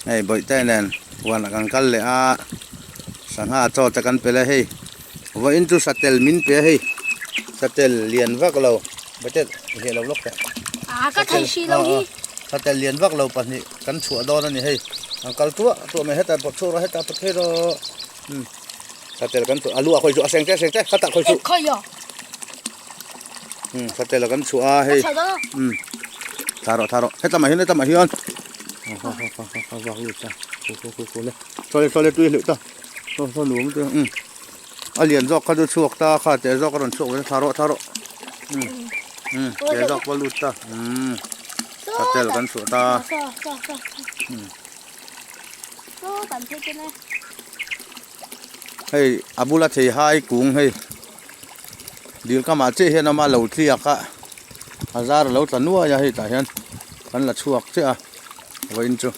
Hei bawihte nen huanah kan kal leh a sangha chaw te kan pe le hei vawiin chu satel min pe a hei satel lian vak lo bawihte i heh lo lawk teh Ah ka thei hrih lo hi satel lian vak lo pahnih kan chhuah dawn a ni hei an kal tuah tuah mai hetah pawh chhuak rawh hetah pawh phei rawh umm satel kan chhuah a lu ah khawi chu a seng te a seng te khatah khawi chu umm satel kan chhuah a hei umm thla rawh thla rawh hetlama hian hetlama hian a lian zawk kha chu chhuak ta kha teh zawk a rawn chhuak ve thla rawh thla rawh umm umm teh zawk pawh a lut ta umm satel kan chhuah ta umm hei a bula thei hai kung hei dil kamah chiah hian ama lo tliak a a zar a lo tla nuai a hei tah hian kan la chhuak chiah a vawiin chu.